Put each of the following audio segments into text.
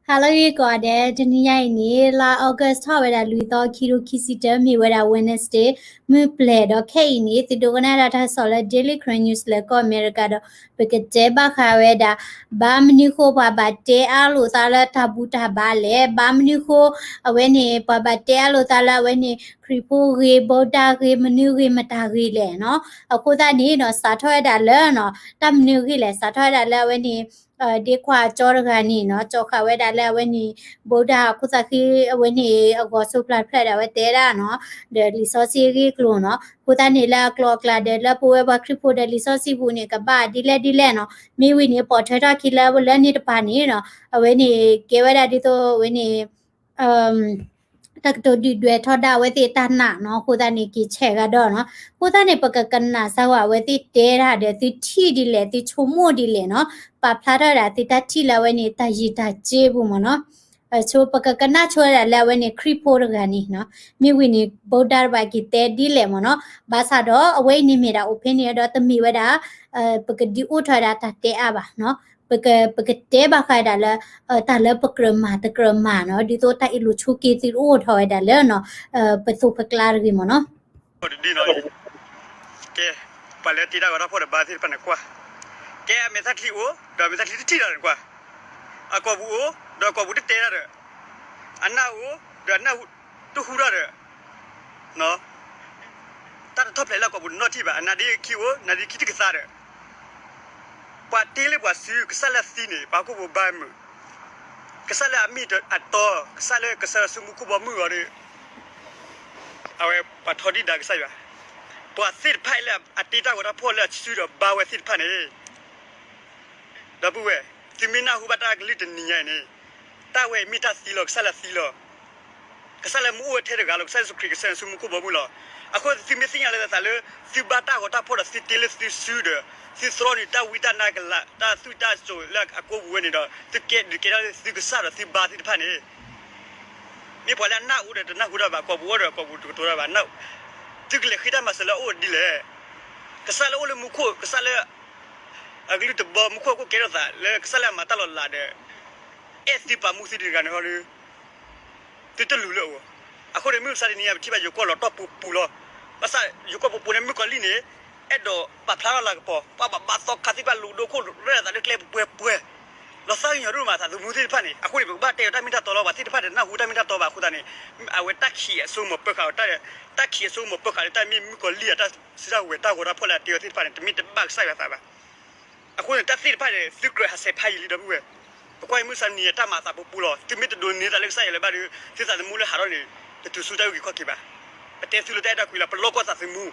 ဟါလၢအဂ့ၤကိးဂၤဒဲး, တနံၤညါအံၤန့ၣ် လါ August ထီၣ်ဝဲဒၣ်လွံၢ်သီ ခံကထိခံဆံတၢ မ့ၢ်ဝဲဒၣ် Wednesday မုၢ်ပျဲၤဒီးခဲအံၤန့ၣ် သုဒိကနၣ်တၢ်ကစီၣ်လၢ Daily Karen News လၢကီၢ်အမဲရကၤဒီး ပကတဲဘၣ်ဃးဝဲဒၣ် ဘၣ်မနုၤဃိပှၤဘၣ်တဲအါလိာ်သးလၢတၢ်ဘူၣ်တၢ်ဘါလဲၣ်, ဘၣ်မနုၤဃိ အဝဲန့ၣ် ပှၤဘၣ်တဲအါလိာ်သးလၢအဝဲန့ၣ် ခရံာ်ဖိဂ့ၤ ဗုဒ္ဓဂ့ၤ မနုၤဂ့ၤမတၤဂ့ၤလဲၣ်နီၤ. အဃိသတးန့ၣ်နီၤ စးထီၣ်ဝဲဒၣ်လၢနီၤ တၢ်မနုၤဂ့ၤလဲၣ် စးထီၣ်ဝဲဒၣ်လၢအဝဲန့ၣ် ဒ့ခွါကၠီတဂၤန့ၣ်နီၤ ကၠီဃာ်ဝဲဒၣ်လၢအဝဲန့ၣ် ဗုဒ္ဓ အခိၣ်သးဃံ အဝဲန့ၣ် အဂီၤစိးဖျါဖျါဒၣ်ဝဲတဲဒၣ်နီၤ ဒီးလံာ်စီဆှံအဂ့ၢ်အကျိၤနီၤ. အဃိသတးန့ၣ်လၢအကျိၤအကျဲဒီး လၢပဝဲပှၤခရံာ်ဖိဒီးလံာ်စီဆှံပူၤန့ၣ် ကဘၣ်ဒ်လဲၣ်ဒ်လဲၣ်နီၤ. မ့ၢ်ဝံၤန့ၣ် ပိာ်ထွဲထီၣ်ခံလၢလၢန့ၣ်တပၤန့ၣ်နီၤ အဝဲန့ၣ် ကဲဝဲဒၣ်ဒ်သိးအဝဲန့ၣ် တၢ်ကတိၤဒုၣ်ဒွဲၣ်ထီဒါအဝဲသ့ၣ်တၢ်နာ်နီၤ. အဃိသတးန့ၣ် က့ၤဆဲးဂၤဒီးနီၤ. အဃိသတးန့ၣ် ပကကနၣ်စၢ်ဝဲအဝဲသ့ၣ်တဲတၢ်ဒီး သုထံၣ်ဒ်လဲၣ် သုဆိကမိၣ်ဒ်လဲၣ်နီၤ. ပာ်ဖျါထီၣ်ဝဲဒၣ်သုတၢ်ထံၣ်လၢအဝဲန့ၣ် တၢ်ယံာ်တၢ်စ့ပူၤမ့ၢ်နီၤ. ဆိ ပကကနၣ်ဆိဝဲဒၣ်လၢအဝဲန့ၣ် ခရံာ်ဖိတဂၤန့ၣ်နီၤ. မ့ၢ်ဝံၤန့ၣ် ဗုဒ္ဓ တဘၣ်က့ၤတဲဒ်လဲၣ်မ့ၢ်နီၤ. ဘၣ်ဆၣ်ဒီး အဝဲအံၤန့ၣ်မ့ၢ်ဒၣ် opinion ဒီးတမ့ၢ်ဝဲဒၣ် ပကဒုးအိၣ်ထီၣ်ဝဲဒၣ်တၢ်တဲအါဘၣ်နီၤ. ပက ပကတဲဘၣ်ဃးဒၣ်လၢ တၢ်လၢပကြၢးမၤတကြၢးမၤနီၤ ဒ်သိးတၢ်အ့ၣ်လိာ်ဆိးက့သုတအိၣ်ထီၣ်ဝဲဒၣ်လၢနီၤ ပသိးပကျါတဂ့ၤမ့ၢ်နီၤ. ကဲ ပှၤလၢတ့တၢ်ဂီၤတၢ်ဖီၣ်ဒီးဘါသ့ၣ်တဖၣ်န့ၣ်ကွၢ်, ကဲအမဲာ်သၣ်ချံအိၣ် ဒီးအမဲာ်သၣ်ချံတထံၣ်တၢ်န့ၣ်ကွၢ်, အကိာ်ပူၤအိၣ် ဒီးအကိာ်ပူၤတတဲတၢ်ဒီး အနၢ်အိၣ် ဒီးအနၢ်တဟူတၢ်ဒီး တၢ်တထီၣ်ဖျဲးလၢအကိာ်ပူၤတနီၣ်ထံၣ်ဘၣ်, အနါဒ့ခံအိၣ် နါဒ့ခံတကသါဒီး ပှၤတ့လၢပှၤစု ကစၢ်လၢအသံန့ၣ် ပှၤဟီၣ်ခိၣ်ဖိဘါမုာ်, ကစၢ်လၢအမ့ၢ်အတီ ကစၢ်လၢကစၢ်ယွၤစုမူခိၣ်ဘီမုၢ်အဂီၢ်ဒီး အဝဲပှၤထီဒုၣ်ဒါကစၢ်ယွၤ, ပှၤသ့ၣ်တဖၣ်အံၤလၢအတ့တၢ်ဂီၤတၢ်ဖီၣ်လၢအစုဒီးဘါဝဲသ့ၣ်တဖၣ်န့ၣ် ဒီပုၢ်ဝဲၢ်, သုမ့ၢ်နၢ်ဟူဘၣ်တၢ်ကလုၢ်တနံၤညါအံၤန့ၣ်, တၢ်ဝဲအံၤမ့ၢ်တၢ်သံလီၤ, ကစၢ်လၢအသံလီၤ. ကစၢ်လၢမူအိၣ်ဝဲထဲတဂၤလီၤ, ကစၢ်ယ့ၣ်ၡူးခရံာ် ကစၢ်ယွၤစုမူခိၣ်ဘီမုၢ်လီၤ. အဃိသုမ့ၢ်သ့ၣ်ညါလၢသးလၢ သုဘါတၢ်ဂီၤတၢ်ဖီၣ်ဒီးသုတ့လၢသုစုဒီး သုသြီန့ၢ်တၢ်ဝံတၢ်နါကလး တၢ်သွံၣ်တၢ်စိၤလၢအကိာ်ပူၤဝဲန့ၣ်ဒီး သုကဲဒုးကဲထီၣ်လၢသုကစၢ်ဒီးသုဘါသ့ၣ်တဖၣ်န့ၣ် မ့ၢ်ပှၤလၢအနၢ်အိၣ်ဒီးတနၢ်ဟူတၢ်ဘၣ်, ကိာ်ပူၤအိၣ်ဒီးကိာ်ပူၤတကတိၤတၢ်ဘၣ်, သုကလဲၤဃ့တၢ်မၤစၢၤလၢအအိၣ်ဒ်လဲၣ်. ကစၢ်လၢအိၣ်လၢမူခိၣ်, ကစၢ်လၢ အကလုၢ်တဘီမူခိၣ်အခိၣ်ကဲထီၣ်သး လၢကစၢ်လၢအမၤတၢ်လီၤလးဒီး အဲၣ်သုပာ်မူသုတဂၤန့ၣ်ဟီဒီး သုတလူၤလၢအဂီၢ်. အဃိန့ၣ် မုၢ်မဆါတနံၤညါ ပထံၣ်ဘၣ်ယိၤကီၢ်လီၤတီၢ်ပူၤပူၤလီၤ. ဘၣ်ဆၣ်ယိၤကီၢ်ပူၤပူၤန့ၣ် မုၣ်ကီၤလံၢ်န့ၣ် အဲၣ်ဒိးပာ်ဖျါထီၣ်လၤကပီၤ, ပှၤဘၣ်ဘါသီခါသ့ၣ်တဖၣ် လူၤဒိခိၣ်ရဲၣ်သးလၢကျဲပှဲၤပှဲၤ, လီၤသးကညီၤဒိၣ်မးသးသမူသ့ၣ်တဖၣ်န့ၣ်. အဃိန့ၣ် ပကဘၣ်တဲအီၤတၢ်မ့ၢ်တၢ်တီလီၤ. ပှၤသ့ၣ်တဖၣ်တနၢ်ဟူတၢ်မ့ၢ်တၢ်တီဘၣ်အဃိသတးန့ၣ် အဝဲတၢ်ခံးအစိကမီၤပၢဃာ်အီၤ, တၢ်ခံးအစိကမီၤပၢဃာ်လၢတၢ်မ့ၢ်မုၣ်ကီၤလံၢ်အတၢ်စုတၢ်ဝဲၤတၢ်ဂီၤတၢ်ဖီၣ်လၢအတဲအီၤသ့ၣ်တဖၣ်န့ၣ် တမ့ၢ်တဘၣ်ကစၢ်ယွၤသးဘၣ်. အဃိန့ၣ် တၢ်သ့ၣ်တဖၣ်န့ၣ် သုကြၢးဟးဆဲးဖးယံာ်လံ ဒီပုၢ်ဝဲၢ်. ပကွၢ်အံၤမုၢ်မဆါတနံၤညါ တၢ်မၤအသးပူၤပူၤလီၤ. သုမ့ၢ်တဒိးန့ၢ်သးလၢကစၢ်ယွၤလၢၤဘၣ်ဒီး သုသးသမူလၢဟးထီၣ်န့ၣ် တတုၤဆူတၢ်အုၣ်က့ၤခီၣ်က့ၤဘၣ်. ပတဲသုလၢတၢ်အဲၣ်တၢ်ကွံလီၤ. ပလီၢ်ကီၢ်သးသမူ,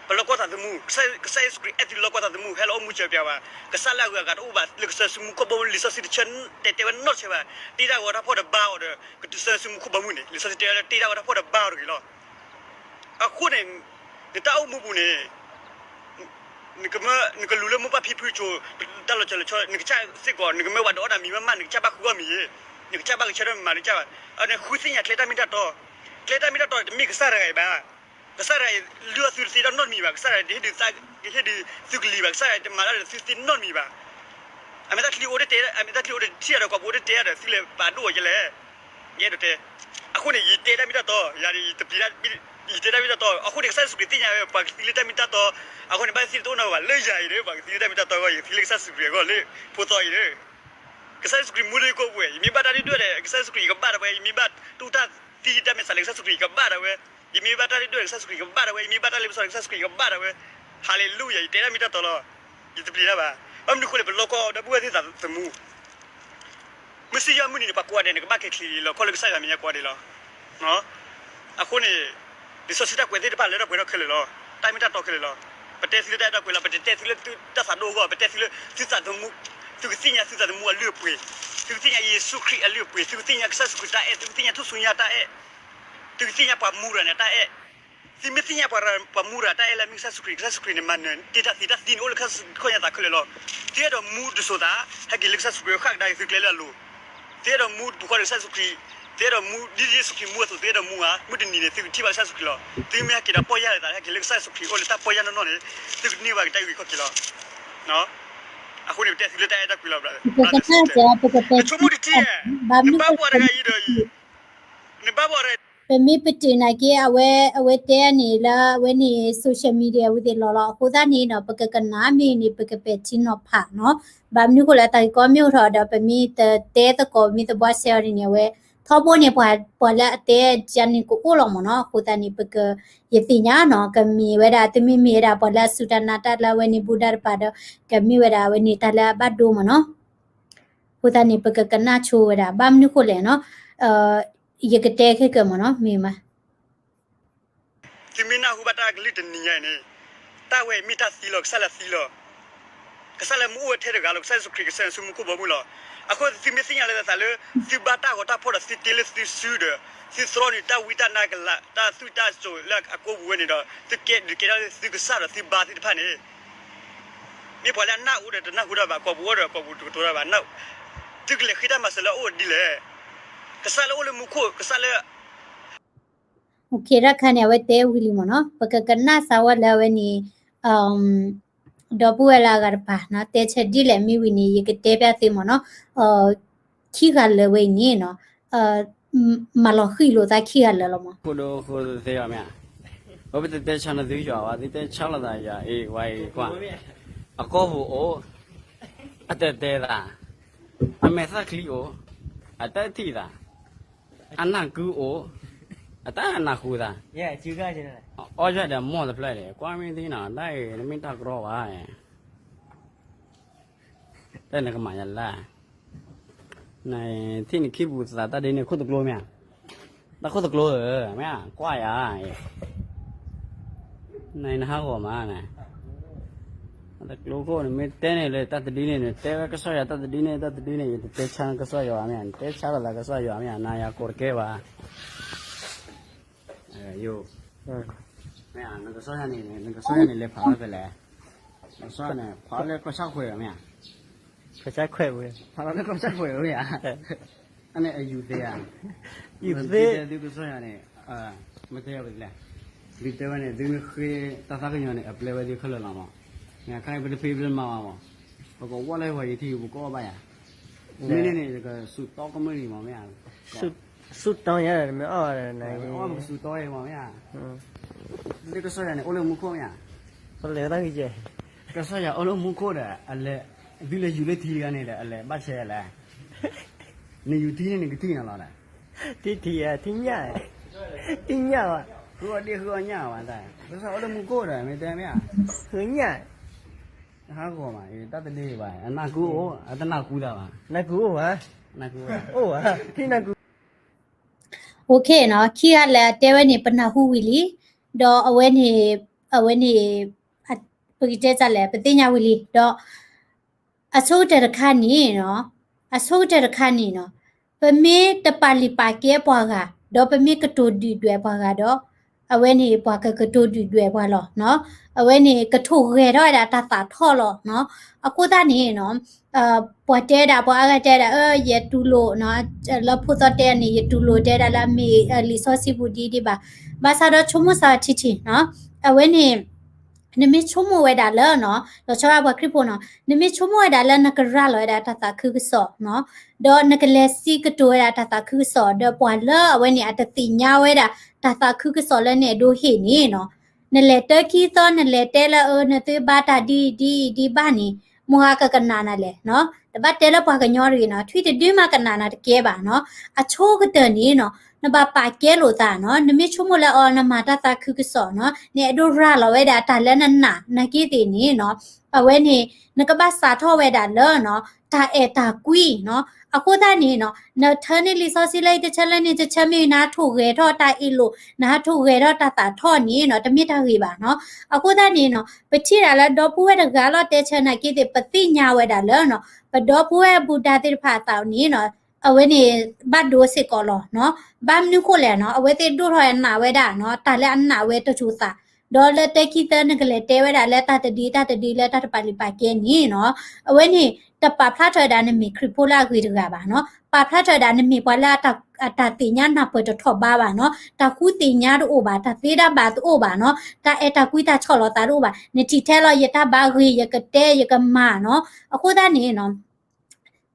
ပလီၢ်ကီၢ်သးသမူ, ကစၢ်, ကစၢ်ယ့ၣ်ၡူးခရံာ်အဲၣ်သုလီၢ်ကီၢ်သးသမူ, ဟဲလီၤအိၣ်မူစၢၤပျးဘၣ်. ကစၢ်လၢအဂုၤအဂၤတအိၣ်ဘၣ်, လၢကစၢ်ယွၤစုမူခိၣ်ဘီမုၢ် လံာ်စီဆှံတဆၢတဲတဲဝဲနီတဆၢဘၣ်. တ့တၢ်ဂီၤတၢ်ဖီၣ်ဒီးဘါအီၤဒီး ကတုၤဆူယ့ၣ်ၡူးမူခိၣ်ဘီမုၢ်န့ၣ် လံာ်စီဆှံတဲဝဲလၢတ့တၢ်ဂီၤတၢ်ဖီၣ်ဒီးဘါအီၤတဂ့ၤလီၤ. အဃိန့ၣ် နတၢ်အိၣ်မူပူၤန့ၣ် နကမၢ, နကလူၤလၢမိၢ်ပၢ်ဖံဖုအစိၤ, တၢ်လီၤစၢၤလီၤဆီ, နကစၢ်စ့ၢ်ကီး နကမၢဝဲဒၣ်အီၣ်နၤမံၤမးမး, နကစၢ်ဘၣ်ဃုအီၣ်မံၤယဲ, နကစၢ်ဘၣ်ကဆၢထၢၣ်မၤနကစၢ်ဘၣ်. အန့ၣ်ဃုသ့ၣ်ညါကျဲတၢ်မ့ၢ်တၢ်တီ, ကျဲတၢ်မ့ၢ်တၢ်တီန့ၣ် တမ့ၢ်ကစၢ်တဂၤအံၤဘၣ်. ကစၢ်တဂၤအံၤ လုၢ်အီၣ်သုတသ့တၢ်နီတမံၤဘၣ်. ကစၢ်တဂၤအံၤ တဟ့ၣ်ဒုးသး, တဟ့ၣ်ဒုးသုကလံၤဘၣ်. ကစၢ်တဂၤအံၤ တမၤတၢ်ဒီးသုသ့နီတမံၤဘၣ်. အမဲာ်သၣ်ချံအိၣ်တတဲ, အမဲာ်သၣ်ချံအိၣ်တထံၣ်ဒီး ကိာ်ပူၤအိၣ်တတဲဒီး သုလဲၤပာ်ဒိၣ်အီၤယဲလဲၣ်. ယအဲၣ်ဒိးတဲ, အဃိန့ၣ် ယတဲတၢ်မ့ၢ်တၢ်တီ, ယၤန့ၣ် ယတပျံၤ, ယတဲတၢ်မ့ၢ်တၢ်တီ. အဃိန့ၣ် ကစၢ်ယ့ၣ်ၡူးခရံာ်သ့ၣ်ညါဝဲ ပှၤကသံလၢတၢ်မ့ၢ်တၢ်တီ, အဃိန့ၣ် ဘၣ်သ့ၣ်သ့ၣ်တအိၣ်နီတဂၤဘၣ်. လၢယၤအံၤဒီး ပှၤကသံလၢတၢ်မ့ၢ်တၢ်တီအဂီၢ် ယကသံလၢကစၢ်ယ့ၣ်ၡူးခရံာ်အဂီၢ်လၢဖိသီအံၤဒီး ကစၢ်ယ့ၣ်ၡူးခရံာ်မူလၢယကိာ်ပူၤ, ယမ့ၢ်ဘၣ်တၢ်ဒုၣ်ဒွဲၣ်ဒီး ကစၢ်ယ့ၣ်ၡူးခရံာ်ယကဘၣ်ဒၣ်ဝဲ, ယမ့ၢ်ဘၣ်တူၢ်တၢ်သံတၢ်မဲာ်ဆှးလၢကစၢ်ယ့ၣ်ၡူးခရံာ်ယကဘၣ်ဒၣ်ဝဲ, ယမ့ၢ်ဘၣ်တၢ်ဒုၣ်ဒွဲၣ်လၢကစၢ်ယ့ၣ်ၡူးခရံာ်ယကဘၣ်ဒၣ်ဝဲ, ယမ့ၢ်ဘၣ်တၢ်လ့ပစီလၢကစၢ်ယ့ၣ်ၡူးခရံာ်ယကဘၣ်ဒၣ်ဝဲ. ဟၤလ့လူယၤ, ယတဲတၢ်မ့ၢ်တၢ်တီလီၤ. ယတပျံၤတၢ်ဘၣ်. ဘၣ်မနုၤအဃိလဲၣ်, ပလီၢ်ကီၢ်ဒီပုၢ်ဝဲၢ်သ့ၣ်သးသမူ မုၢ်ဆ့ၣ်ယဲၢ်မုၢ်နံၤန့ၣ် ပှၤကိးဂၤဒဲးန့ၣ် ကဘၣ်က့ၤချံးလီၤခီၣ်လၢကစၢ်ယွၤမဲာ်ညါကိးဂၤဒဲးလီၤ. အဃိန့ၣ် လံာ်စီဆှံတၢ်ကွဲးသ့ၣ်တဖၣ်လၢတၢ်ပှဲၤထီၣ်ခဲလၢာ်လီၤ. တၢ်မ့ၢ်တၢ်တီခဲလၢာ်လီၤ. ပတဲသုလၢတၢ်အဲၣ်တၢ်ကွံလီၤ. ပတတဲသုလၢသုတၢ်သးဒိၣ်အဂီၢ်, ပတဲသုလၢသုသးသမူ, သုကသ့ၣ်ညါသုသးသမူအလုၢ်အပှ့ၤ, သုကသ့ၣ်ညါယ့ၣ်ၡူးခရံာ်အလုၢ်အပှ့ၤ, သုကသ့ၣ်ညါကစၢ်ယ့ၣ်ၡူးခရံာ်တၢ်အဲၣ်, သုကသ့ၣ်ညါထူၣ်စုညါတၢ်အဲၣ်, သုကသ့ၣ်ညါပှၤမူရၤန့ၣ်တၢ်အဲၣ်. သုမ့ၢ်သ့ၣ်ညါပှၤ, ပှၤမူရၤတၢ်အဲၣ်လၢအမ့ၢ်ကစၢ်ယ့ၣ်ၡူးခရံာ်, ကစၢ်ယ့ၣ်ၡူးခရံာ်န့ၣ် မၤနၢၤတ့ၢ်တၢ်သံ, တၢ်သံန့ၣ်အိၣ်လၢကစၢ်ယ့ၣ်ၡူးခရံာ်အခိၣ်ညါသးခဲလၢာ်လီၤ. သုအဲၣ်ဒိးမူတစိၤသး, ဟဲက့ၤလၢကစၢ်ယ့ၣ်ၡူးခရံာ် ဃၣ်ကဒါက့ၤသုကျဲလၢအလိၤ. သုအဲၣ်ဒိးမူတပူၤဃီဒီးကစၢ်ယ့ၣ်ၡူးခရံာ်, သုအဲၣ်ဒိးမူဒ်ယ့ၣ်ၡူးခရံာ်မူအသိး သုအဲၣ်ဒိးမူဧါ, မုၢ်တနံၤန့ၣ် သုကထံၣ်ဘၣ်ကစၢ်ယ့ၣ်ၡူးခရံာ်လီၤ. သုမ့ၢ်ဟဲက့ၤဒီးပီၢ်ယၢ်လၢသး, ဟဲက့ၤလၢကစၢ်ယ့ၣ်ၡူးခရံာ်အိၣ်လၢတၢ်ပီၢ်ယၢ်နီၢ်နီၢ်န့ၣ် သုကန့ၢ်ဘၣ်က့ၤတၢ်အုၣ်က့ၤခီၣ်က့ၤလီၤ. အဃိန့ၣ် ပတဲသုလၢတၢ်အဲၣ်တၢ်ကွံလီၤဘျီ, ပကကနၣ်စၢၤ ပကတဲ နဆိကမိၣ်တထံၣ်ဧါ, နဘၣ်ပှၤတဂၤအံၤဒီး, နဘၣ်ပှၤတဂၤ, ပမ့ၢ်ပတုာ်နာ်က့ အဝဲ အဝဲတဲန့ၣ်လၢအဝဲန့ၣ် social media ဝံၤသ့ၣ်လီၤလီၤ. အဃိသတးန့ၣ်နီၤ ပကကနၣ်မ့ၢ်န့ၣ် ပကပဲာ်ထံနီၤဖးနီၤ. ဘၣ်မနုၤဃိလဲၣ် တၢ်ဂ့ၢ်ကီမ့ၢ်အိၣ်ထီၣ်ဒီး ပမ့ၢ်တတဲသကိး ပမ့ၢ်တဘှါရှဲအီၤဒ်န့ၣ် အဝဲ ထီဘိန့ၣ် ပှၤ ပှၤလၢအတဲယၤန့ၣ်ကအိၣ်လီၤမ့ၢ်နီၤ. အဃိသတးန့ၣ် ပက ယသ့ၣ်ညါနီၤ ကမ့ၢ်ဝဲဒၣ် သုမ့မ့ၢ်ဝဲဒၣ် ပှၤလၢအစူၢ်တၢ်နာ်တၢ်လၢအဝဲန့ၣ် ဘူးဒၣ်တပၤဒီး ကမ့ၢ်ဝဲဒၣ်အဝဲန့ၣ် တၢ်လၢအဘၣ်ဒိမ့ၢ်နီၤ. အဃိသတးန့ၣ် ပကကနၣ်ဆိဝဲဒၣ် ဘၣ်မနုၤဃိလဲၣ်နီၤ. ယကတဲခဲကၢမ့ၢ်နီၤ မ့ၢ်မး သုမ့ၢ်နၢ်ဟူဘၣ်တၢ်ကလုၢ်တနံၤညါအံၤန့ၣ်, တၢ်ဝဲအံၤမ့ၢ်တၢ်သံလီၤ, ကစၢ်လၢသံလီၤ. ကစၢ်လၢမူအိၣ်ဝဲထဲတဂၤလီၤ, ကစၢ်ယ့ၣ်ၡူးခရံာ် ကစၢ်ယွၤဆူမူခိၣ်ဘီမုၢ်လီၤ. အဃိသုမ့ၢ်သ့ၣ်ညါလၢသးလၢ သုဘါတၢ်ဂီၤတၢ်ဖီၣ်ဒီးသုတ့လၢသုစုဒီး သုသြီန့ၣ် တၢ်ဝံတၢ်နါကလး တၢ်သွံၣ်တၢ်စိၤလၢအကိာ်ပူၤဝဲန့ၣ်ဒီး သုကဲဒုးကဲထီၣ်လၢသုကစၢ်ဒီးသုဘါသ့ၣ်တဖၣ်န့ၣ် မ့ၢ်ပှၤလၢအနၢ်အိၣ်ဒီးတနၢ်ဟူတၢ်ဘၣ်, ကိာ်ပူၤအိၣ်ဒီးကိာ်ပူၤတကတိၤတၢ်ဘၣ်, သုကလဲၤဃ့တၢ်မၤစၢၤလၢအအိၣ်ဒ်လဲၣ်. ကစၢ်လၢအိၣ်လၢမူခိၣ်, ကစၢ်လၢ တခါန့ၣ် အဝဲတဲဝံၤလံမ့ၢ်နီၤ, ပကကနၣ်စၢၤဝဲလၢအဝဲန့ၣ် ဒီပုၢ်ဝဲၢ်လၢအဂၤတပၤနီၤ တဲဆၢဒ်လဲၣ်မ့ၢ်ဝံၤန့ၣ် ယကတဲပျၢ်သုမ့ၢ်နီၤ, ခံဂၤလၢာ်ဝဲအံၤန့ၣ်နီၤ မၤလီၤဃံၤလိာ်သးခံဂၤလၢာ်လီၤမ့ၢ်. ခိၣ်ဒိၣ်ခိၣ်သ့အီၤမ့ၢ်ဧါ, အဝဲပတတဲဆါန့ၢ်သုယွၤဘၣ်, သုတဲဆါလိာ်သးယွၤအံၤဝဲအံၤကွၢ်, အကိာ်ပူၤအိၣ်, အတတဲသး, အမဲာ်သၣ်ချံအိၣ်, အတထံၣ်သး, အနၢ်ကုအိၣ်, အတနၢ်ဟူသး, အီၣ်ယွၤဒီးမိၢ်တဖျၢၣ်ဒီး ကွၢ်မ့ၢ်သ့နီၤ တၢ်အံၤနမ့ၢ်တၢ်ကရီဘၣ် တၢ်နကမၤယၤလၢ်, နထံၣ်နခံပူၤသးတၢ်ဒ်န့ၣ် ခိၣ်သကျိမ့ၢ်ဧါ, တၢ်ခိၣ်သကျိဧၢ, မ့ၢ်ကွၢ်ယၤ, နနဟးဂီၤမး, တၢ်သကျိခိၣ်န့ၣ် မ့ၢ်တဲန့ၣ်လၢတၢ်တဒုန့ၣ် နတဲဝဲကစၢ်ယွၤတၢ်တဒုန့ၣ် တၢ်တဒုန့ၣ် ယတတဲဆါကစၢ်ယွၤမ့ၢ်ဧါ, နတဲဆါလိာ်သးကစၢ်ယွၤမ့ၢ်ဧါ, နၤယၤကိးတကဲဘၣ် ယိၤ, မ့ၢ်ဧါ, နကစၢ်ယွၤန့ၣ် နကစၢ်ယွၤန့ၣ်လဲၤဖးလီၤဖဲလဲၣ်, နကစၢ်န့ၣ် ဖးလီၤလၢကီၢ်ဆၣ်ခွဲးမ့ၢ်ဧါ, ဖးလီၤလၢကီၢ်ဆၣ်ခွဲးမ့ၢ်ဧါ, အန့ၣ်အယူၤသ့ဧါ, ယူၤသ့, သုကစၢ်ယွၤန့ၣ် မ့ၢ်တဲယၤပလဲၣ်, ဒုးတဲဝဲန့ၣ် သုမ့ၢ်ဃ့တၢ်သးကညီၤန့ၣ် အပျဲဝဲသုခဲလၢာ်လီၤမး, မ့ၢ်ခါအံၤပတဖံးပတမၤဘၣ်မး, ပကဝီလၢပှၤယထံၣ်ပကအီၣ်ဘၣ်ယၤ, မ့ၢ်န့ၣ်န့ၣ် ယကစူးတီကမုၢ်နံၤမးမ့ၢ်ဧါ, စူးတီယၤဒီးမ့ၢ်အီၣ်ဘၣ်ဒီးနၤ, အီၣ်ပကစူးတီအံၤမးမ့ၢ်ဧါ, သုကစၢ်ယွၤန့ၣ် အိၣ်လၢမူခိၣ်မ့ၢ်ဧါ, ပလဲၤတၢ်ဂ့ၤကဲ, ကစၢ်ယွၤအိၣ်လၢမူခိၣ်ဒီး အလဲၤ, သုလဲၤယူၤလၢထံတဂၤန့ၣ်ဒီး အလဲၤဘၣ်ဆဲးလဲၣ်, နယူၤထံန့ၣ် နကထံၣ်နီၤလီၤဒီး, ထံထံၣ်, ထံညၣ်, ထံညၣ်ဘၣ်, ဃုအီၣ်ဒ့ၣ်ဃုအီၣ်ညၣ်ဘၣ်, ကစၢ်အိၣ်လၢမူခိၣ်ဒီး မ့ၢ်တဲမ့ၢ်ဧါ, ဃုညၣ်, ဟးဂီၤမး တၢ်တဒုဘၣ် အနၢ်ကူအိၣ် အတနၢ်ကူသးဘၣ်, နၢ်ကူအိၣ်ဘၣ်, နၢ်ကူအိၣ်ဘၣ်, ထံနၢ်ကူ OK နီၤ, ခံဂၤလၢာ်အတဲဝဲန့ၣ် ပနၢ်ဟူဝံၤလံ, ဒီးအဝဲန့ၣ်, အဝဲန့ၣ်, ပကတဲတၢ်လဲၣ် ပသ့ၣ်ညါဝံၤလံ, ဒီး အဆိကတၢၢ်တခါန့ၣ်နီၤ, အဆိကတၢၢ်တခါန့ၣ်နီၤ, ပမ့ၢ်တပာ်လုၢ်ပာ်ကဲပှၤဂၤ, ဒီးပမ့ၢ်ကတိၤဒုၣ်ဒွဲၣ်ပှၤဂၤဒီး, အဝဲန့ၣ် ပှၤကကတိၤဒုၣ်ဒွဲၣ်ပှၤလီၤနီၤ, အဝဲန့ၣ် ကထိၣ်ဂဲၤထီၣ်ဝဲဒၣ်တၢ်သးထီၣ်လီၤနီၤ, အဃိသတးန့ၣ်နီၤ ပှၤတဲဒၣ် ပှၤအါဂၤတဲဒၣ် အၢ ယတူၢ်လိာ်, လၢဖိသီတဲန့ၣ် ယတူၢ်လိာ်တဲဒၣ်လၢအမ့ၢ်လံာ်စီဆှံပူၤဒ်ဒ်ဘၣ်, ဘၣ်ဆၣ်ဒီးဆိကမိၣ်စၢၤထံထံနီၤ, အဝဲန့ၣ် နမ့ၢ်ဆိကမိၣ်ဝဲဒၣ်လၢနီၤ လီၤဆီဒၣ်ပှၤခရံာ်ဖိနီၤ, နမ့ၢ်ဆိကမိၣ်ဝဲဒၣ်လၢနကရၤလီၤဝဲဒၣ်တၢ်သးခုကစီၣ်နီၤ, ဒီးနကလဲၤစံးကတိၤဝဲဒၣ်တၢ်သးခုကစီၣ် ဒီးပှၤလၢအဝဲန့ၣ် အတသ့ၣ်ညါဝဲဒၣ် တၢ်သးခုကစီၣ်လၢနအဲၣ်ဒိးဟ့ၣ်န့ၣ်နီၤ, နလဲၤတၢခံသီ နလဲၤတဲလၢအၢ နသုဘါတၢ်ဒ်အံၤဒ်အံၤဒ်ဘၣ်န့ၣ် မ့ၢ်ဟးကကနၣ်နၤလဲၣ်နီၤ, တဘၣ်တဲလၢပှၤကညီတဂ့ၤနီၤ, ထွံၣ်တဒုမးကနၣ်နၤတကဲဘၣ်နီၤ, အဆိကတၢၢ်န့ၣ်နီၤ နဘၣ်ပာ်ကဲလိာ်သးနီၤ, နမ့ၢ်ဆိကမိၣ်လၢအီၤ နမၤတၢ်သးခုကစီၣ်နီၤ, နအဲၣ်ဒိးရၤလီၤဝဲဒၣ်တၢ်လၢနနာ် နာ်က့သ့ၣ်န့ၣ်နီၤ, အဝဲန့ၣ် နကဘၣ်စးထီၣ်ဝဲဒၣ်လၢနီၤ တၢ်အဲၣ်တၢ်ကွံနီၤ, အဃိသတးန့ၣ်နီၤ နထၢန့ၢ်လံာ်စီဆှံလၢအံၤတဆၢလၢန့ၣ်တဆၢမ့ၢ် နဟးထိၣ်ဂဲၤထီၣ်တၢ်အ့ၣ်လိာ် နဟးထိၣ်ဂဲၤထီၣ်တၢ်သးထီၣ်န့ၣ်နီၤ တမ့ၢ်တၢ်ဂ့ၤဘၣ်နီၤ, အဃိသတးန့ၣ်နီၤ ပထံၣ်ဒၣ်လၢဒီပုၢ်ဝဲၢ်တဂၤလီၤတဲဆၢနာ်က့သ့ၣ် ပသ့ၣ်ညါဝဲဒၣ်လၢနီၤ ပဒီပုၢ်ဝဲၢ်ဘူးဒၤသ့ၣ်တဖၣ်အသးန့ၣ်နီၤ အဝဲန့ၣ် ဘၣ်ဒိစ့ၢ်ကီးလီၤနီၤ, ဘၣ်မနုၤဃိလဲၣ်နီၤ အဝဲသ့ၣ်ဒိၣ်ထီၣ်နာ်ဝဲဒၣ်နီၤ တၢ်လၢအနာ်ဝဲတစိၤသး ဒီးလၢတၢခံသၢနကလဲၤတဲဝဲဒၣ်လၢတၢ်တဒုတၢ်တဒုလၢတၢ်တပာ်လုၢ်ပာ်ကဲန့ၣ်နီၤ, အဝဲန့ၣ် တပာ်ဖျါထီၣ်ဝဲဒၣ်နမ့ၢ်ခရံာ်ဖိလၢအဂ့ၤတဂၤဘၣ်နီၤ, ပာ်ဖျါထီၣ်ဝဲဒၣ်နမ့ၢ်ပှၤလၢအတၢ်သ့ၣ်ညါနၢ်ပၢၢ်တထီၣ်ဘးဘၣ်နီၤ, တၢ်ဃုသ့ၣ်ညါတအိၣ်ဘၣ်, တၢ်သ့တၢ်ဘၣ်တအိၣ်ဘၣ်နီၤ, တၢ်အဲၣ်တၢ်ကွံတၢ်ဆီၣ်လီၤသးတအိၣ်ဘၣ်, နထံၣ်ထဲလီၤ ယတၢ်ဘၣ်ဂ့ၤ ယကတဲယကမၤနီၤ, အဃိသတးန့ၣ်နီၤ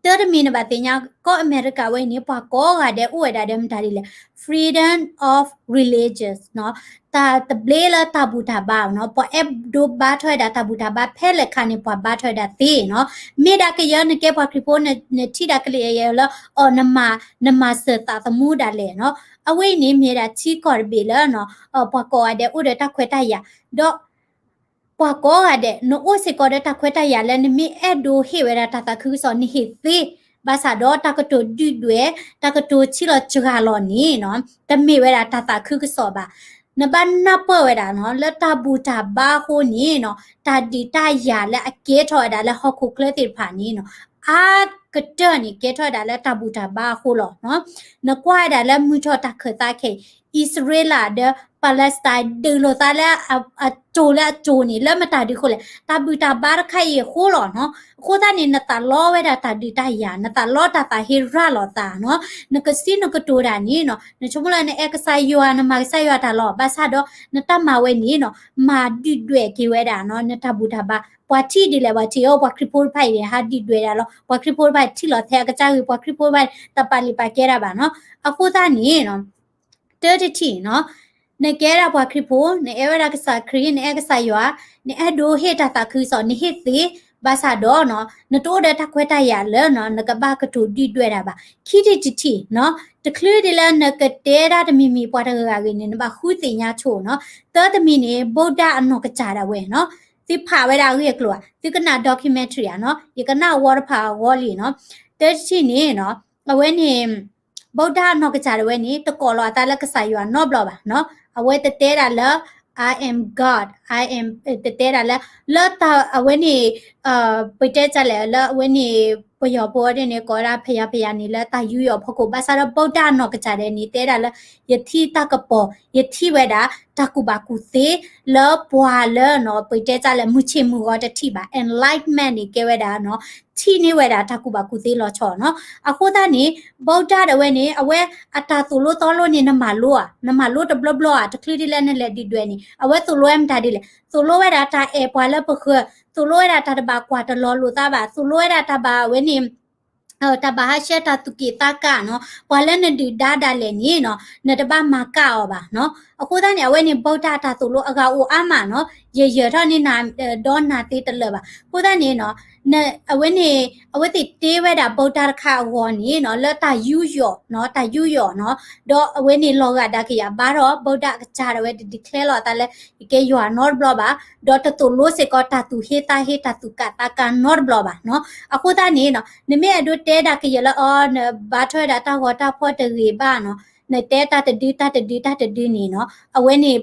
တၢ်တမံၤနဘၣ်သ့ၣ်ညါ ကီၢ်အမဲရကၤဝဲအံၤန့ၣ် ပှၤကိးဂၤဒဲးအိၣ်ဝဲဒၣ်ဒီးမတၤဒ်လဲၣ် freedom of religious နီၤ, တၢ်သဘျ့လၢတၢ်ဘူၣ်တၢ်ဘါနီၤ, ပှၤအဲၣ်ဒိးဘါထီၣ်ဝဲဒၣ်တၢ်ဘူၣ်တၢ်ဘါဖဲလဲၣ်ခါန့ၣ် ပှၤဘါထီၣ်ဝဲဒၣ်သ့နီၤ, မ့ၢ်ဒၣ်ကယဲၢ်နကဲပှၤခရံာ်ဖိ နထံၣ်ဒၣ်ကလံၤအယဲၢ်လၢ အီၤ နမၤ နမၤစၢၤသးသမူဒၣ်လဲာ်နီၤ, အဝဲအံၤန့ၣ်မ့ၢ်ဒၣ်ထံကီၢ်တဘ့ၣ်လၢ ပှၤကိးဂၤဒဲးအိၣ်ဒီးတၢ်ခွဲးတၢ်ယာ်, ဒီး ပှၤကိးဂၤဒဲး နအိၣ်စ့ၢ်ကီးဒီးတၢ်ခွဲးတၢ်ယာ်လၢနမ့ၢ်အဲၣ်ဒိးဟ့ၣ်ဝဲဒၣ်တၢ်သးခုကစီၣ် နဟ့ၣ်သ့, ဘၣ်ဆၣ်ဒီးတၢ်ကတိၤဒုၣ်ဒွဲၣ် တၢ်ကတိၤထံလီၤစှၤလီၤန့ၣ်နီၤ တမ့ၢ်ဝဲဒၣ်တၢ်သးခုကစီၣ်ဘၣ်. နဘၣ်နၢ်ပၢၢ်ဝဲဒၣ်နီၤ လၢတၢ်ဘူၣ်တၢ်ဘါအဃိန့ၣ်နီၤ တၢ်ဒုးတၢ်ယၤလၢအကဲထီၣ်ဝဲဒၣ်လၢဟီၣ်ခိၣ်ချၢသ့ၣ်တဖၣ်န့ၣ်နီၤ အါကတၢၢ်န့ၣ် ကဲထီၣ်ဝဲဒၣ်လၢတၢ်ဘူၣ်တၢ်ဘါအဃိလီၤ. နကွၢ်ဝဲဒၣ်လၢမုၢ်ထီၣ်တၢ်ခၢၣ်သးခဲအံၤ အံၣ်စရ့လးဒီး Palestine ဒုးလိာ်သးလၢအစိၤလၢအစိၤန့ၣ် လၢမတၤဒုးအဃိလဲၣ်, တၢ်ဘူၣ်တၢ်ဘါတခါအံၤအဃိလီၤနီၤ. အဃိသတးန့ၣ် နသးလီဝဲဒၣ်တၢ်ဒုးတၢ်ယၤ, နသးလီတၢ်သးဟ့ရၤလီၤသးနီၤ. နကစံးနကတိၤတၢ်န့ၣ်နီၤ နဆိကမိၣ်လၢနအဲၣ်ကစၢ်ယွၤ နမၤကစၢ်ယွၤတၢ်လီၤ. ဘၣ်ဆၣ်ဒီး နတၢ်မၤဝဲန့ၣ်နီၤ မၤဒုၣ်ဒွဲၣ်က့ၤဝဲဒၣ်နီၤ နတၢ်ဘူၣ်တၢ်ဘါ. ပှၤထံၣ်ဒ်လဲၣ် ပှၤထံၣ်အီၤ ပှၤခရံာ်ဖိတဖၣ်အံၤန့ၣ် ဟးဒုၣ်ဒွဲၣ်ဒၣ်လီၤ. ပှၤခရံာ်ဖိတဖၣ်ထံၣ်လီၤထဲအကစၢ်ဂ့ၤ, ပှၤခရံာ်ဖိတဖၣ် တပာ်လုၢ်ပာ်ကဲတၢ်ဘၣ်နီၤ. အဃိသတးန့ၣ်နီၤ တၢတထံၣ်နီၤ နကဲဒၣ်ပှၤခရံာ်ဖိ, နအဲၣ်ဝဲဒၣ်ကစၢ်ခရံာ်, နအဲၣ်ကစၢ်ယွၤ, နအဲၣ်ဒိးဟ့ၣ်တၢ်သးခုကစီၣ် နဟ့ၣ်သ့, ဘၣ်ဆၣ်ဒီးနီၤ နတအိၣ်ဒီးတၢ်ခွဲးတၢ်ယာ်လၢနီၤ နကဘၣ်ကတိၤဒုၣ်ဒွဲၣ်တၢ်ဘၣ်. ခံထံၣ်တထံၣ်နီၤ တချုးဒ်လၢနကတဲဒၣ်တမံၤမံၤပှၤတဂၤဂ့ၤန့ၣ် နဘၣ်ဃုသ့ၣ်ညါဆိနီၤ. တၢတမံၤန့ၣ် ဗုဒ္ဓအနီၢ်ကစၢ်ဒၣ်ဝဲနီၤ သုဖးဝဲဒၣ်အဂ့ၢ်အကျိၤဧါ, သုကနၣ် documentary ဧါနီၤ, ယကနၣ်အဝီတဖၣ်အဂီၢ်လံနီၤ. တၢတထံၣ်န့ၣ်နီၤ အဝဲန့ၣ် ဗုဒ္ဓအနီၢ်ကစၢ်ဒၣ်ဝဲန့ၣ် တကိးလီၤအသးလၢကစၢ်ယွၤနီတဘျီဘၣ်နီၤ. အဝဲတတဲဒၣ်လၢ I am God, I am တတဲဒၣ်လၢ လၢတၢ်အဝဲန့ၣ် ပတဲတၢ်လဲၣ် လၢအဝဲန့ၣ် ပယီၤဖိဒ်န့ၣ် ကိးဝဲဒၣ်ဖယၤဖယၤန့ၣ် လၢတၢ်ယူးယီၣ်ဖီခိၣ် ဘၣ်ဆၣ်ဒီး ဗုဒ္ဓအနီၢ်ကစၢ်ဒၣ်န့ၣ် တဲဒၣ်လၢ ယထံၣ်တၢ်ကပီၤ ယထံၣ်ဝဲဒၣ် တၢ်ကူၣ်ဘၣ်ကူၣ်သ့ လၢပှၤလၢနီၤ ပတဲတၢ်လဲၣ် မုၢ်ဆ့ၣ်မုၢ်ဂီၤတထံၣ်ဘၣ် enlightenment န့ၣ် ကဲဝဲဒၣ်နီၤ ထံၣ်န့ၢ်ဝဲဒၣ်တၢ်ကူၣ်ဘၣ်ကူၣ်သ့လီၤဆီနီၤ. အဃိသတးန့ၣ် ဗုဒ္ဓဒၣ်ဝဲန့ၣ် အဝဲအတၢ်သိၣ်လိသီလိန့ၣ် နမၤလိဧါ, နမၤလိတဘျီဘျီဧါ, တချုးဒ်လၢနလဲၤဒုၣ်ဒွဲၣ်န့ၣ် အဝဲသိၣ်လိဝဲမတၤဒ်လဲၣ်, သိၣ်လိဝဲဒၣ်တၢ်အဲၣ်ပှၤလၢပဃၢၤ, သိၣ်လိဝဲဒၣ်တၢ်တဘၣ်ကွၢ်တလီၤလိာ်သးဘၣ်, သိၣ်လိဝဲဒၣ်တၢ်ဘၣ်ဝဲန့ၣ် တၢ်ဘၣ်ဟးဆှဲးတၢ်သူၣ်က့ၣ်သးကါနီၤ, ပှၤလၢနဒုၣ်ဒါဒၣ်လဲာ်န့ၣ်နီၤ နတဘၣ်မၤကၢ်အီၤဘၣ်နီၤ. အဃိသတးန့ၣ် အဝဲန့ၣ် ဗုဒ္ဓအတၢ်သိၣ်လိအဂၤအိၣ်အါမးနီၤ, ယယၢၤထီၣ်န့ၢ်နၤဒီးနၤသ့တလၢာ်ဘၣ်. အဃိသတးန့ၣ်နီၤ အဝဲန့ၣ် အဝဲသ့ၣ်တ့ဝဲဒၣ် ဗုဒ္ဓတခါအဂီၢ်န့ၣ်နီၤ လၢတၢ်ယူးယီၣ်နီၤ, တၢ်ယူးယီၣ်နီၤ, ဒီးအဝဲန့ၣ်လီၤဂာ်ဒၣ်ကယၤဘါထီၣ် ဗုဒ္ဓအကစၢ်ဒၣ်ဝဲ တ declare လီၤအသးလၢ ယကဲယွၤနီတဘျီဘၣ်, ဒီးတသိၣ်လိစ့ၢ်ကီး တၢ်သူၣ်ဟ့သးဟ့တၢ်သူၣ်က့ၣ်သးကါနီတဘျီဘၣ်နီၤ. အဃိသတးန့ၣ်နီၤ နမ့ၢ်အဲၣ်ဒိးတဲဒၣ်ကယဲၢ်လၢအီၤ နဘါထွဲဒၣ်တၢ်ဂီၤတၢ်ဖီၣ်တဂ့ၤဘၣ်နီၤ, နတဲတၢ်တဒု တၢ်တဒု တၢ်တဒုန့ၣ်နီၤ အဝဲန့ၣ်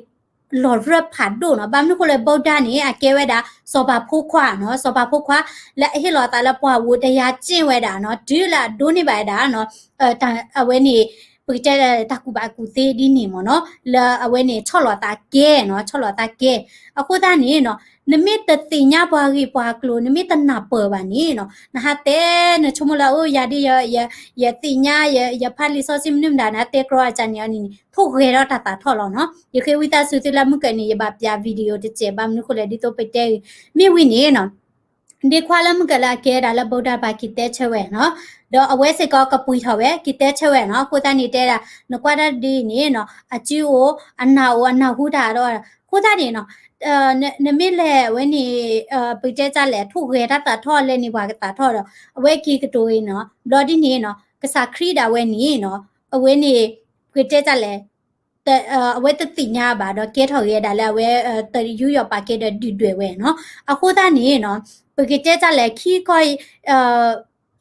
လီၤရၢၢ်ဖးဒိၣ်နီၤ. ဘၣ်မနုၤအဃိလဲၣ် ဗုဒ္ဓန့ၣ် အကဲဝဲဒၣ် စီၤပၤဖိခွါနီၤ, စီၤပၤဖိခွါ လၢအဟ့ၣ်လီၤအသးလၢပှၤဝူတယၤကၠ့ၣ်ဝဲဒၣ်နီၤ, တုၤလၢအဒိးန့ၢ်ဘၣ်ဝဲဒၣ်နီၤ အဝဲန့ၣ် ပကတဲတၢ်ကူၣ်ဘၣ်ကူၣ်သ့ဒ်န့ၣ်မ့ၢ်နီၤ, လၢအဝဲန့ၣ် ဆီၣ်လီၤသးကဲနီၤ, ဆီၣ်လီၤသးကဲ. အဃိသတးန့ၣ်နီၤ နမ့ၢ်တသ့ၣ်ညါပှၤဂ့ၢ်ပှၤကျိၤ နမ့ၢ်တနၢ်ပၢၢ်ဘၣ်န့ၣ်နီၤ, နဟးတဲ နဆိကမိၣ်လၢ အိၣ်ယၤဒ် ယသ့ၣ်ညါ ယဖးလံာ်စီဆှံမနုၤမတၤ နဟးတဲကြီအကၢ်န့ၣ်အီၤန့ၣ် ထိၣ်ဂဲၤထီၣ်တၢ်သးထီၣ်လီၤနီၤ. ယဃ့ဝံသးစူၤသုလၢမုၢ်ကၢၢ်န့ၣ် ယဘၣ်ပျး video တစဲး ဘၣ်မနုၤအဃိလဲၣ် ဒ်သိးပတဲဂ့ၤ မ့ၢ်ဝံၤန့ၣ်နီၤ ဒ်ခွါလၢမုၢ်ကၢၢ်လၢအကဲဒၣ်လၢ ဗုဒ္ဓဘာသာ က့ၤတဲဆၢဝဲနီၤ, ဒီးအဝဲစ့ၢ်ကီးကပှ့ၤထီၣ်ဝဲ က့ၤတဲဆၢဝဲနီၤ. အဃိသတးန့ၣ်တဲဒၣ် နကွၢ်တၢ်ဒ်အံၤန့ၣ်နီၤ အစုအိၣ် အနၢ်အိၣ် အနၢ်ဟူတၢ်ဒီး အဃိသတးန့ၣ်နီၤ နမ့ၢ်လဲၤဝဲန့ၣ် ပကတဲတၢ်လဲၣ် ထိၣ်ဂဲၤတၢ်သးထီၣ်လၢန့ၣ် ပှၤကသးထီၣ်ဒီး အဝဲက့ၤကတိၤဂ့ၤနီၤ. ဘျီဒ်န့ၣ်နီၤ ကစၢ်ခရံာ်ဒၣ်ဝဲန့ၣ်နီၤ အဝဲန့ၣ် ပကတဲတၢ်လဲၣ် အဝဲတသ့ၣ်ညါဘၣ်ဒီး ကဲထီၣ်ဂ့ၤဒၣ်လၢအဝဲ တယူးယီၣ်ပာ်ကဲဒီးဒုၣ်ဒွဲၣ်ဝဲနီၤ. အဃိသတးန့ၣ်နီၤ ပကတဲတၢ်လဲၣ် ခံခီ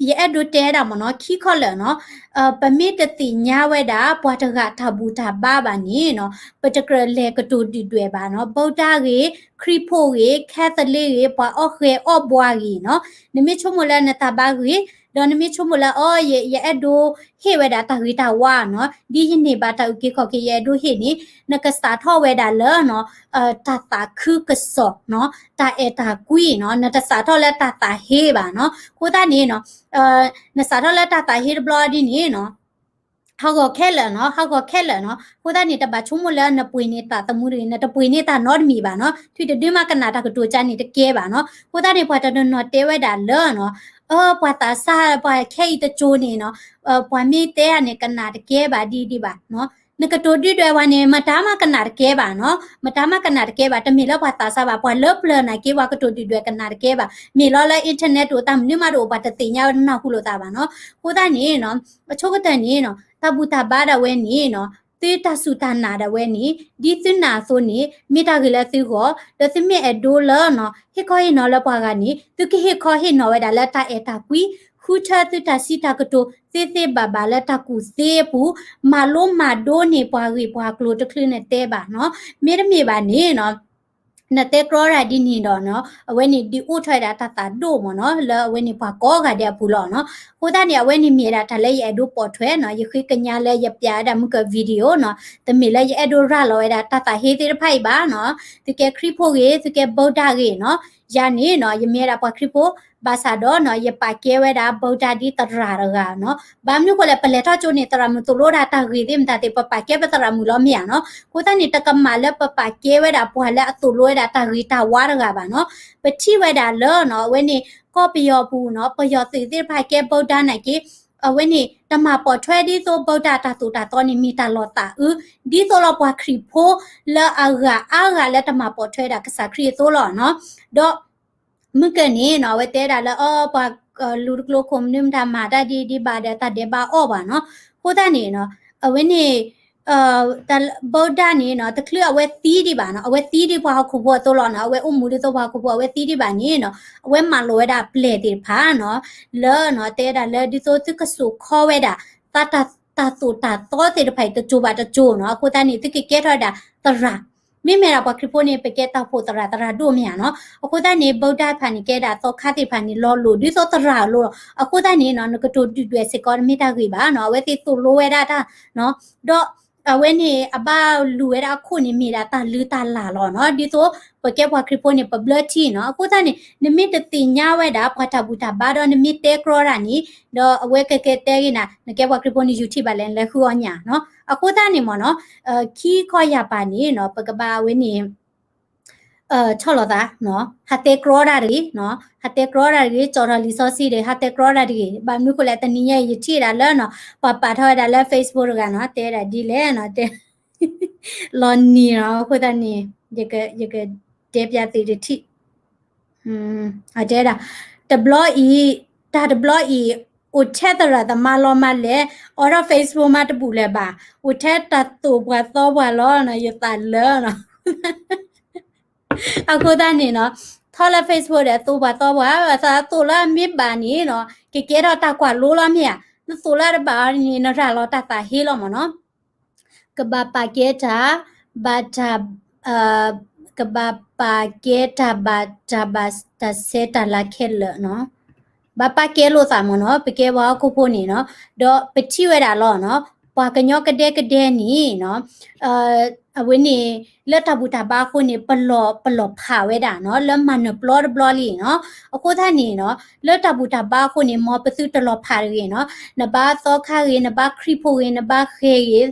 ယအဲၣ်ဒိးတဲဒၣ်မ့ၢ်နီၤ ခံခီလၢာ်နီၤ ပမ့ၢ်တသ့ၣ်ညါဝဲဒၣ် ပှၤတဂၤတၢ်ဘူၣ်တၢ်ဘါဘၣ်န့ၣ်နီၤ ပတကြၢးလဲၤကတိၤဒုၣ်ဒွဲၣ်ဘၣ်နီၤ. ဗုဒ္ဓဂ့ၤ ခရံာ်ဖိဂ့ၤ, Catholic ဂ့ၤ, ပှၤအီၣ်ဃဲအီၣ်ဘှါဂ့ၤနီၤ, နမ့ၢ်ဆိကမိၣ်လၢနတၢ်ဘါဂ့ၤ, ဒီးနမ့ၢ်ဆိကမိၣ်လၢ အီ ယအဲၣ်ဒိးဟ့ၣ်ဝဲဒၣ်တၢ်ဂ့ၤတၢ်ဝါနီၤ, ဒ်ယန့ၢ်ဘၣ်တၢ်အုၣ်က့ၤခီၣ်က့ၤ ယအဲၣ်ဒိးဟ့ၣ်န့ၣ် နကစးထီၣ်ဝဲဒၣ်လၢ တၢ်သးခုကစီၣ်နီၤ, တၢ်အဲၣ်တၢ်ကွံနီၤ, နတစးထီၣ်လၢတၢ်သးဟ့ဘၣ်နီၤ. အဃိသတးန့ၣ်နီၤ, နစးထီၣ်လၢတၢ်သးဟ့တဘျီဒ်န့ၣ်နီၤ, ဟးဂီၤခဲလၢာ်နီၤ, ဟးဂီၤခဲလၢာ်နီၤ. အဃိသတးန့ၣ် တဘၣ်ဆိကမိၣ်လၢနပှ့ၤန့ၢ်သးသမူတဂ့ၤ, နတပှ့ၤန့ၢ်တၢ်နီတမံၤဘၣ်နီၤ, ထွံၣ်တဒုမးကနၣ်တၢ်ကတိၤကါန့ၣ်တကဲဘၣ်နီၤ. အဃိသတးန့ၣ် ပှၤတနီၤနီၤတဲဝဲဒၣ်လၢနီၤ, အၢ ပှၤသးစၢ် ပှၤခဲအံၤတကၠိန့ၣ်နီၤ, ပှၤမ့ၢ်တဲဧါန့ၣ် ကနၣ်တကဲဘၣ်ဒ်ဒ်ဘၣ်နီၤ. နကတိၤဒုၣ်ဒွဲၣ်ဝဲန့ၣ် မတၤမးကနၣ်တကဲဘၣ်နီၤ, မတၤမးကနၣ်တကဲဘၣ်, တမ့ၢ်လၢပှၤသးစၢ်ဘၣ်, ပှၤလၢပျၢၤနာ်က့ ပှၤကတိၤဒုၣ်ဒွဲၣ်ကနၣ်တကဲဘၣ်, မ့ၢ်လီၤလၢ internet တအိၣ် တၢ်မနုၤမးတအိၣ် ပှၤတသ့ၣ်ညါဝဲတနၢ်ဟူလိာ်သးဘၣ်နီၤ. အဃိသတးန့ၣ်နီၤ, အဆိကတၢၢ်န့ၣ်နီၤ, တၢ်ဘူၣ်တၢ်ဘါဒၣ်ဝဲန့ၣ်နီၤ, သုတၢ်စူၢ်တၢ်နာ်ဒၣ်ဝဲန့ၣ် ဒ်သုနာ်အသိးန့ၣ် မ့ၢ်တၢ်ဂ့ၤလၢသုဂီၢ်, ဒီးသုမ့ၢ်အဲၣ်ဒိးလၢနီၤ, ဟ့ၣ်ခီဟ့ၣ်နီၤလၢပှၤဂၤန့ၣ် သုကဟ့ၣ်ခီဟ့ၣ်နီၤဝဲဒၣ်လၢတၢ်အဲၣ်တၢ်ကွံ, ဃုထၢသုတၢ်စံးတၢ်ကတိၤသ့သ့ဘၣ်ဘၣ်လၢတၢ်ကူၣ်သ့အပူၤ, မၤလိမၤဒိးန့ၢ်ပှၤဂ့ၢ်ပှၤကျိၤတချုးနတဲဘၣ်နီၤ. မ့တမ့ၢ်ဘၣ်န့ၣ်နီၤ, နတဲကြီဒၣ်ဒ်န့ၣ်ဒီးနီၤ, အဝဲန့ၣ်ဒုးအိၣ်ထီၣ်ဝဲဒၣ်တၢ်သးဒိၣ်မ့ၢ်နီၤ, လၢအဝဲန့ၣ်ပှၤကိးဂၤဒဲးအပူၤလီၤနီၤ. အဃိသတးန့ၣ် အဝဲန့ၣ်မ့ၢ်ဝဲဒၣ်တၢ်လၢယအဲၣ်ဒိးပိာ်ထွဲနီၤ, ယဃ့ကညးလၢယပျးဝဲဒၣ်မုၢ်က video နီၤ, တမ့ၢ်လၢယအဲၣ်ဒိးရၤလီၤဝဲဒၣ်တၢ်သးဟ့သ့ၣ်တဖၣ်အံၤဘၣ်နီၤ. သုကဲခရံာ်ဖိဂ့ၤ, သုကဲ ဗုဒ္ဓ ဂ့ၤနီၤ, ယၤန့ၣ်နီၤ ယမ့ၢ်ဝဲဒၣ်ပှၤခရံာ်ဖိ, ဘၣ်ဆၣ်ဒီးနီၤ ယပာ်ကဲဝဲဒၣ် ဗုဒ္ဓ ဒ်သရၣ်တဂၤနီၤ. ဘၣ်မနုၤဃိလဲၣ် ပလဲၤထီၣ်ကၠိန့ၣ် သရၣ်မုၣ်သိၣ်လိဝဲဒၣ်တၢ်ဂ့ၤသ့ၣ်မတၤသ့ၣ် ပပာ်ကဲပသရၣ်မုၣ်လီၤမ့ၢ်ဧါနီၤ. အဃိသတးန့ၣ် တကမၣ်လၢပပာ်ကဲဝဲဒၣ်ပှၤလၢအသိၣ်လိဝဲဒၣ်တၢ်ဂ့ၤတၢ်ဝါတဂၤဘၣ်နီၤ. ပထံၣ်ဝဲဒၣ်လၢနီၤ အဝဲန့ၣ် ကီၢ်ပယီၤပူၤနီၤ ပယီၤသုးသ့ၣ်တဖၣ်ကဲ ဗုဒ္ဓ နာ်က့ အဝဲန့ၣ် တမၤပိာ်ထွဲဒ်သိး ဗုဒ္ဓ တၢ်သိၣ်တၢ်သီန့ၣ် မ့ၢ်တၢ်လီၤသးအုး ဒ်သိးလီၤ ပှၤခရံာ်ဖိလၢအဂၤအါဂၤလၢတမၤပိာ်ထွဲဒၣ်ကစၢ်ခရံာ်အသိးလီၤနီၤ. ဒီး မုၢ်ကၢၢ်န့ၣ်နီၤ အဝဲတဲဒၣ်လၢ အီ ပှၤလူၤတကျိခိၣ်မနုၤမတၤမၤတၢ်ဒ်ဒ်ဘၣ်ဒီး တၢ်ဒဲးဘးအီၣ်ဘၣ်နီၤ. အဃိသတးန့ၣ်နီၤ အဝဲန့ၣ် ဗုဒ္ဓ န့ၣ်နီၤ တချုးအဝဲသံဒံးဘၣ်နီၤ အဝဲသံဒံးပှၤဟီၣ်ခိၣ်ဖိအသိးလီၤနီၤ အဝဲအိၣ်မူဒ်သိးပှၤဟီၣ်ခိၣ်ဖိ အဝဲသံဒံးဘၣ်န့ၣ်နီၤ အဝဲမၢလီၤဝဲဒၣ်ပျဲၢ်သ့ၣ်တဖၣ်နီၤ လၢနီၤ တဲဒၣ်လၢဒ်သိးသုကစိာ်ခီဝဲဒၣ် တၢ်သိၣ်တၢ်သီသ့ၣ်တဖၣ်အံၤ တစိၤဘၣ်တစိၤနီၤ အဃိသတးန့ၣ် သုကကဲထီၣ်ဝဲဒၣ်သရၣ် မ့မ့ၢ်ဒၣ်ပှၤခရံာ်ဖိန့ၣ် ပကဲတၢ်အိၣ်ဖှိၣ်သရၣ် သရၣ်ဒိၣ်မ့ၢ်ဧါနီၤ အဃိသတးန့ၣ် ဗုဒ္ဓ တဖၣ်န့ၣ် ကဲဒၣ်သီခါသ့ၣ်တဖၣ်န့ၣ် လီၤလိၣ်ဒ်သိးသရၣ်အလိၤ အဃိသတးန့ၣ်နီၤ နကတိၤဒုၣ်ဒွဲၣ်စ့ၢ်ကီးတမ့ၢ်တၢ်ဂ့ၤဘၣ်နီၤ အဝဲသ့ၣ်သိၣ်လိဝဲဒၣ်တၢ်နီၤ ဒီး အဝဲန့ၣ် အဘၣ်လူၤဝဲဒၣ်အခိၣ်န့ၣ် မ့ၢ်ဒၣ်တၢ်လုၢ်တၢ်လၢ်လီၤနီၤ ဒ်သိး ပကဲပှၤခရံာ်ဖိန့ၣ် ပဘျၢထံနီၤ အဃိသတးန့ၣ် နမ့ၢ်တသ့ၣ်ညါဝဲဒၣ် ပှၤတၢ်ဘူၣ်တၢ်ဘါဒီး နမ့ၢ်တဲကြီတၢ်န့ၣ် ဒီးအဝဲကကဲတဲဂ့ၤနၤ နကဲပှၤခရံာ်ဖိန့ၣ် ယူၤထံၣ်ဘၣ်လဲၣ် နလဲၤဃုအီၣ်ညၣ်နီၤ အဃိသတးန့ၣ်မ့ၢ်နီၤ ခံခီယၢ်ပၤန့ၣ်နီၤ ပကဘၣ်အဝဲန့ၣ် ဆီၣ်လီၤသးနီၤ ဟးတဲကြီတၢ်တဂ့ၤနီၤ ဟးတဲကြီတၢ်တဂ့ၤ ကၠီၣ်ထီၣ်လံာ်စီဆှံတဂ့ၤ ဟးတဲကြီတၢ်တဂ့ၤ ဘၣ်မနုၤဃိလဲၣ် တနံၤညါအံၤ ယထံၣ်ဒၣ်လၢနီၤ ပှၤပာ်ထီၣ်ဝဲဒၣ်လၢ Facebook တဂၤနီၤ တဲဒၣ်ဒ်လဲၣ်နီၤ တဲ လီၤနံၤနီၤ အဃိသတးန့ၣ် ယက ယကတဲပျးသုတထံၣ် တဲဒၣ် တဘျီအံၤ တၢ်တဘျီအံၤ အိၣ်ထဲသရၣ်သမါလီၤမးလဲၣ် အိးထီၣ် Facebook မးတဘူၣ်လၢၤဘၣ် အိၣ်ထဲတၢ်သိၣ်ပှၤသီပှၤလီၤနီၤ ယသးလၢနီၤ အဃိသတးန့ၣ်နီၤ ထီၣ်လၢ Facebook ဒီး သိၣ်ပှၤသီပှၤ အသးသိၣ်လၢအမ့ၢ်ဘၣ်န့ၣ်နီၤ ကကဲထီၣ်တၢ်ကွၢ်လိလီၤမ့ၢ်ဧါ နသိၣ်လၢအတဘၣ်အီၤန့ၣ် နရၤလီၤတၢ်သးဟ့လီၤမ့ၢ်နီၤ ကဘၣ်ပာ်ကဲတၢ် ဘၣ်တၢ် ကဘၣ်ပာ်ကဲတၢ်ဘၣ်တၢ်ဘၣ်တၢ်ဆဲးတၢ်လၤခဲလၢာ်နီၤ ဘၣ်ပာ်ကဲလိာ်သးမ့ၢ်နီၤ ပကဲပှၤဟီၣ်ခိၣ်ဖိန့ၣ်နီၤ ဒီးပထံၣ်ဝဲဒၣ်လီၤနီၤ ပှၤကညီကဒဲကဒဲန့ၣ်နီၤ အဝဲန့ၣ် လၢတၢ်ဘူၣ်တၢ်ဘါအဃိန့ၣ် ပလီၢ် ပလီၢ်ဖးဝဲဒၣ်နီၤ လၢမၤနၢၤပျီတဘျီလံနီၤ အဃိသတးန့ၣ်နီၤ လၢတၢ်ဘူၣ်တၢ်ဘါအဃိန့ၣ် မ်ပသုတလီၢ်ဖးတဂ့ၤနီၤ နဘၣ်သီခါဂ့ၤ နဘၣ်ခရံာ်ဖိဂ့ၤ နဘၣ်ဃဲၤဂ့ၤ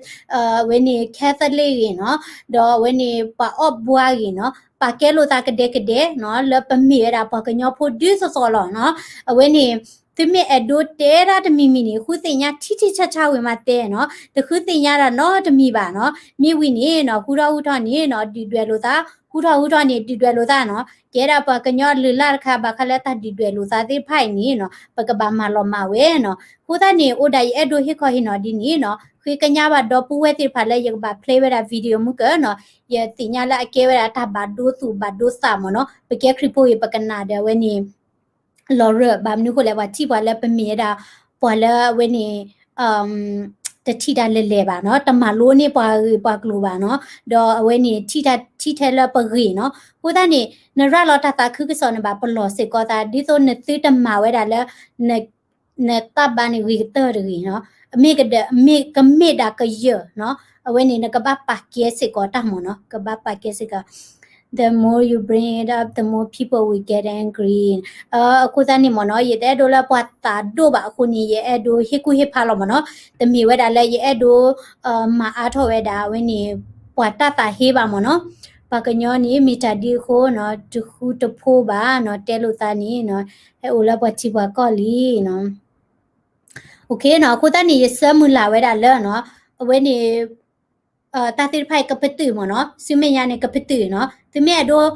အဝဲန့ၣ် Catholic ဂ့ၤနီၤ ဒီးအဝဲန့ၣ် ပှၤအီၣ်ဘှါဂ့ၤနီၤ ပာ်ကဲလိာ်သးကဒဲကဒဲနီၤ လၢပမ့ၢ်ဝဲဒၣ်ပှၤကညီဖိဒ်သိးသိးလီၤနီၤ အဝဲန့ၣ် သုမ့ၢ်အဲၣ်ဒိးတဲဒၣ်တမံၤမံၤန့ၣ် ဃုသ့ၣ်ညါထံထံဆးဆးဝံၤမးတဲနီၤ တဃုသ့ၣ်ညါဒၣ်နီတမံၤဘၣ်နီၤ မ့ၢ်ဝံၤန့ၣ်နီၤ ဟူထီၣ်ဟူထီၣ်န့ၣ်နီၤ ဒုၣ်ဒွဲၣ်လိာ်သး ဟူထီၣ်ဟူထီၣ်န့ၣ် ဒုၣ်ဒွဲၣ်လိာ်သးနီၤ ကဲဒၣ်ပှၤကညီလုၢ်လၢ်တခါ ဘၣ်ဃးလၢတၢ်ဒုၣ်ဒွဲၣ်လိာ်သးသ့ၣ်တဖၣ်အံၤန့ၣ်နီၤ ပကဘၣ်မၤလီၤမၢ်ဝဲနီၤ အဃိသတးန့ၣ် အိၣ်ဒၣ်ယအဲၣ်ဒိးဟ့ၣ်ခီဟ့ၣ်နီၤဒ်န့ၣ်နီၤ ဃ့ကညးဘၣ်ဒီပုၢ်ဝဲၢ်သ့ၣ်တဖၣ်လၢယကဘၣ် play ဝဲဒၣ် video မုၢ်ကၢနီၤ ယသ့ၣ်ညါလၢအကဲဝဲဒၣ်တၢ်ဘၣ်ဒိသူၣ်ဘၣ်ဒိသးမ့ၢ်နီၤ ပကဲခရံာ်ဖိအံၤ ပကနၣ်ဒီးအဝဲန့ၣ် လီၤရၢၢ် ဘၣ်မနုၤဃိလဲၣ် ပှၤထံၣ်ပှၤလၢပမ့ၢ်ဝဲဒၣ် ပှၤလၢအဝဲန့ၣ် တထံၣ်တၢ်လဲၤလဲၤဘၣ်နီၤ, တမၤလိန့ၢ်ပှၤဂ့ၢ်ပှၤကျိၤဘၣ်နီၤ, ဒီးအဝဲန့ၣ် ထံၣ်ထဲလၢပဂ့ၢ်နီၤ. အဃိသတးန့ၣ် နရၤလီၤတၢ်သးခုကစီၣ်န့ၣ်ဘၣ် ပလီၢ်စ့ၢ်ကီးသး ဒ်သိးနသုတမၤဝဲဒၣ်လၢ နတၢ်ဘါန့ၣ်ဂ့ၤကတၢၢ်တဂ့ၤနီၤ, မ့ၢ်ကဒၢး မ့ၢ်ကမ့ၢ်ဒၣ်ကယၢၢ်နီၤ, အဝဲန့ၣ် နကဘၣ်ပာ်ကဲစ့ၢ်ကီးတၢ်မ့ၢ်နီၤ, ကဘၣ်ပာ်ကဲစ့ၢ်ကီး The more you bring it up, the more people will get angry. အဃိသတးန့ၣ်မ့ၢ်နီၤ, ယတအဲၣ်ဒိးလၢပှၤသးဒိၣ်ဘၣ်အဃိန့ၣ် ယအဲၣ်ဒိးဟ့ၣ်ကူၣ်ဟ့ၣ်ဖးလီၤမ့ၢ်နီၤ, တမ့ၢ်ဝဲဒၣ်လၢယအဲၣ်ဒိး မၤအါထီၣ်ဝဲဒၣ်အဝဲန့ၣ် ပှၤတၢ်သးဟ့ဘၣ်မ့ၢ်နီၤ, ပှၤကညီန့ၣ် မ့ၢ်တၢ်ဒ်အဃိနီၤ, တဃူတဖိးဘၣ်နီၤ, တဲလိာ်သးန့ၣ်နီၤ, ဟဲအိၣ်လၢပှၤထံပှၤကီၢ်လံနီၤ. အဃိသတးန့ၣ် ယဆၢမုၢ်လၢ်ဝဲဒၣ်လၢနီၤ, အဝဲန့ၣ် တၢ်သ့ၣ်တဖၣ်အံၤကပတုာ်မ့ၢ်နီၤ, ဆူမဲာ်ညါန့ၣ်ကပတုာ်နီၤ, သုမ့ၢ်အဲၣ်ဒိး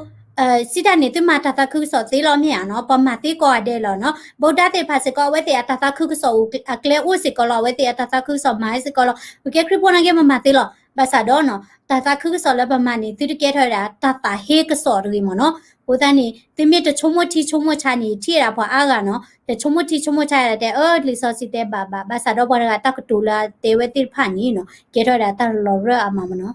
စံးတၢ်န့ၣ် သုမၤတၢ်သးခုကစီၣ်သ့လီၤမ့ၢ်ဧါနီၤ, ပှၤမၤသ့ကိးဂၤဒဲးလီၤနီၤ, ဗုဒ္ဓသ့ၣ်တဖၣ်စ့ၢ်ကီး အဝဲသ့ၣ်အတၢ်သးခုကစီၣ်အိၣ်အကျဲအိၣ်စ့ၢ်ကီးလီၤ, အဝဲသ့ၣ်အတၢ်သးခုကစီၣ်မၤစ့ၢ်ကီးလီၤ, ပကဲခရံာ်ဖိနာ်က့ ပမၤသ့လီၤ, ဘၣ်ဆၣ်ဒီးနီၤ, တၢ်သးခုကစီၣ်လၢပမၤန့ၣ် သုတကဲထီၣ်ဝဲဒၣ် တၢ်သးဟ့ကစီၣ်တဂ့ၤမ့ၢ်နီၤ, အဃိသတးန့ၣ် သုမ့ၢ်တဆိကမိၣ်ထံဆိကမိၣ်ဆးန့ၣ် ထံၣ်ဝဲဒၣ်ပှၤအါဂၤနီၤ, တဆိကမိၣ်ထံဆိကမိၣ်ဆးဒၣ်တဲ အၢ လံာ်စီဆှံတဲဘၣ်ဘၣ်, ဘၣ်ဆၣ်ဒီးပှၤတဂၤတၢ်ကတိၤလၢအတဲဝဲသ့ၣ်တဖၣ်န့ၣ်နီၤ, ကဲထီၣ်ဝဲဒၣ်တၢ်လီၤရၢၢ်အါမးမ့ၢ်နီၤ.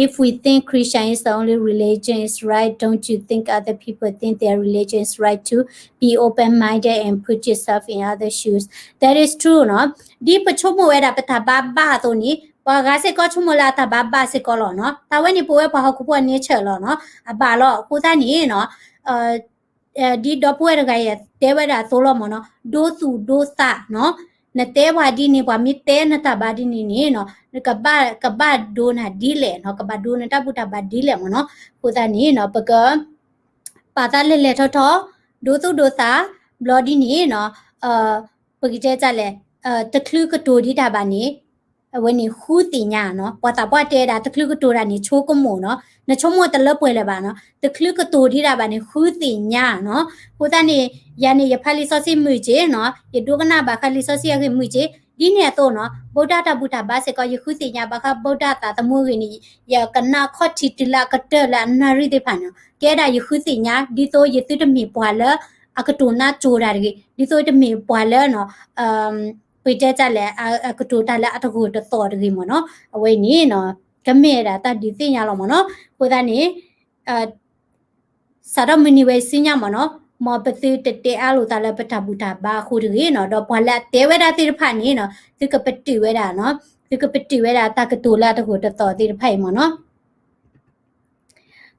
If we think Christian is the only religion is right, don't you think other people think their religion is right too? Be open-minded and put yourself in other shoes. That is true နီၤ, ဒ်ပဆိကမိၣ်ဝဲဒၣ်ပတၢ်ဘါဘၣ်အသိးန့ၣ် ပှၤဂၤစ့ၢ်ကီးဆိကမိၣ်လၢအတၢ်ဘါဘၣ်စ့ၢ်ကီးလီၤနီၤ, တၢ်ဝဲန့ၣ်ပဝဲပှၤဟီၣ်ခိၣ်ဖိအ nature လီၤနီၤ, အဘၣ်လီၤ, အဃိသတးန့ၣ်နီၤ ဒ်ဒီပုၢ်ဝဲၢ်တဂၤအံၤတဲဝဲဒၣ်အသိးလီၤမ့ၢ်နီၤ, ဒိသူၣ်ဒိသးနီၤ, နတဲပှၤဒ်န့ၣ် ပှၤမ့ၢ်တဲနတၢ်ဘါဒ်န့ၣ်န့ၣ်နီၤ, နကဘၣ် ကဘၣ်ဒိနၤဒ်လဲၣ်နီၤ, ကဘၣ်ဒိနတၢ်ဘူၣ်တၢ်ဘါဒ်လဲၣ်မ့ၢ်နီၤ, အဃိသတးန့ၣ်နီၤ ပက ပာ်သးလဲၤလဲၤထီၣ်ထီၣ်, ဒိသူၣ်ဒိသး, ဘျီဒ်န့ၣ်နီၤ, ပကတဲတၢ်လဲၣ်, တချုးကတိၤဒံးတၢ်ဘၣ်န့ၣ် အဝဲန့ၣ်ဃုသ့ၣ်ညါနီၤ, ပှၤသးပှၢ်တဲဒၣ် တချုးကတိၤတၢ်န့ၣ် ဆိကမိၣ်နီၤ, နဆိကမိၣ်တလၢပှဲၤလၢၤဘၣ်နီၤ, တချုးကတိၤဒံးတၢ်ဘၣ်န့ၣ် ဃုသ့ၣ်ညါနီၤ, အဃိသတးန့ၣ် ယၤန့ၣ် ယဖးလံာ်စီဆှံမုာ်က့နီၤ, ယဒိကနၣ်ဘၣ်ဃးလံာ်စီဆှံအဂ့ၢ်မုာ်က့, ဒ်န့ၣ်အသိးနီၤ, ဗုဒ္ဓတၢ်ဘူၣ်တၢ်ဘါစ့ၢ်ကီး ယဃုသ့ၣ်ညါဘၣ်ဃး ဗုဒ္ဓသးသမူအဂ့ၢ်န့ၣ် ယကနၣ်ခီၣ်ထံးတုၤလၢအကတၢၢ်လၢအနၣ်ရံၣ်သ့ၣ်တဖၣ်န့ၣ်, ကဲဒၣ်ယဃုသ့ၣ်ညါ ဒ်သိးယသုတမ့ၢ်ပှၤလၢအကတိၤနါစိၤတၢ်တဂ့ၤ, ဒ်သိးတမ့ၢ်ပှၤလၢနီၤ ပတဲတၢ်လဲၣ်, အကတိၤတၢ်လၢအတဂိာ်တသီၣ်တဂ့ၤမ့ၢ်နီၤ, အဝဲန့ၣ်နီၤ ကမ့ၢ်ဒၣ်တၢ်ဒုးသ့ၣ်ညါလီၤမ့ၢ်နီၤ, အဃိသတးန့ၣ် စးထီၣ်မုၢ်နံၤဝဲဆူညါမ့ၢ်နီၤ, မ်ပသုတတဲအါလိာ်သးလၢပတၢ်ဘူၣ်တၢ်ဘါအဃိတဂ့ၤနီၤ, ဒီးပှၤလၢအတဲဝဲဒၣ်သ့ၣ်တဖၣ်န့ၣ်နီၤ, သုကပတုာ်ဝဲဒၣ်နီၤ, သုကပတုာ်ဝဲဒၣ်တၢ်ကတိၤလၢအတဂိာ်တသီၣ်သ့ၣ်တဖၣ်အံၤမ့ၢ်နီၤ.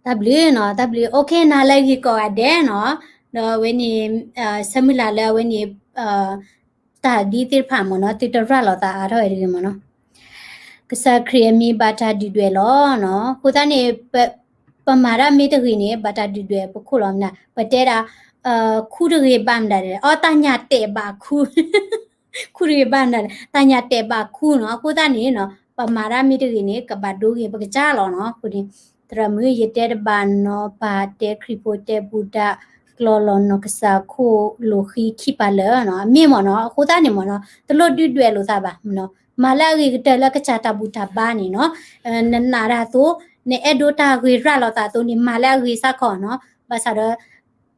တၢ်ဘျုးနီၤ, တၢ်ဘျုး, OK, နၤလၢအဂ့ၤကိးဂၤဒဲးနီၤ, ဒီးအဝဲန့ၣ် ဆၢမုၢ်လၢ်လၢအဝဲန့ၣ် တၢ်ဒ်သ့ၣ်တဖၣ်မ့ၢ်နီၤ, သုတရၤလီၤသးအါထီၣ်ဝဲတဂ့ၤမ့ၢ်နီၤ. ကစၢ်ခရံာ်အမံၤဘၣ်တၢ်ဒုၣ်ဒွဲၣ်လီၤနီၤ. အဃိသတးန့ၣ် ပမၤတၢ်မ့ၢ်တဂ့ၤန့ၣ် ဘၣ်တၢ်ဒုၣ်ဒွဲၣ်ပခိၣ်လီၤမနုၤ, ပတဲဒၣ် ခူတဂ့ၤဘၣ်မနုၤလဲၣ်, အီ တၢ်ညၣ်တဲာ်ဘၣ်ခူ, ခူတဂ့ၤဘၣ်မနုၤလဲၣ်, တၢ်ညၣ်တဲာ်ဘၣ်ခူနီၤ. အဃိသတးန့ၣ်နီၤ ပမၤတၢ်မ့ၢ်တဂ့ၤန့ၣ် ကဘၣ်ဒိဂ့ၤပကစၢ်လီၤနီၤ. အဃိန့ၣ် သရၣ်မုၣ် ယတဲတဘၣ်နီၤ, ပၢ်တဲခရံာ်ဖိတဲဘူၣ်ဒၣ်ကျီၢ်လီၤနီၤ, ကစၢ်ခိၣ်လိာ်ဃံခံပၤလၢာ်နီၤ, အမ့ၢ်မ့ၢ်နီၤ. အဃိသတးန့ၣ်မ့ၢ်နီၤ တလိၣ်ဒုၣ်ဒွဲၣ်လိာ်သးဘၣ်နီၤ. မၤလၢအဂ့ၤကတၢၢ်လၢကစၢ်တၢ်ဘူၣ်တၢ်ဘါန့ၣ်နီၤ. နနာ်တၢ်အသိး, နအဲၣ်ဒိးတၢ်ဂ့ၤရၤလီၤသးအသိးန့ၣ် မၤလၢအဂ့ၤစ့ၢ်ကီးနီၤ. ဘၣ်ဆၣ်ဒီး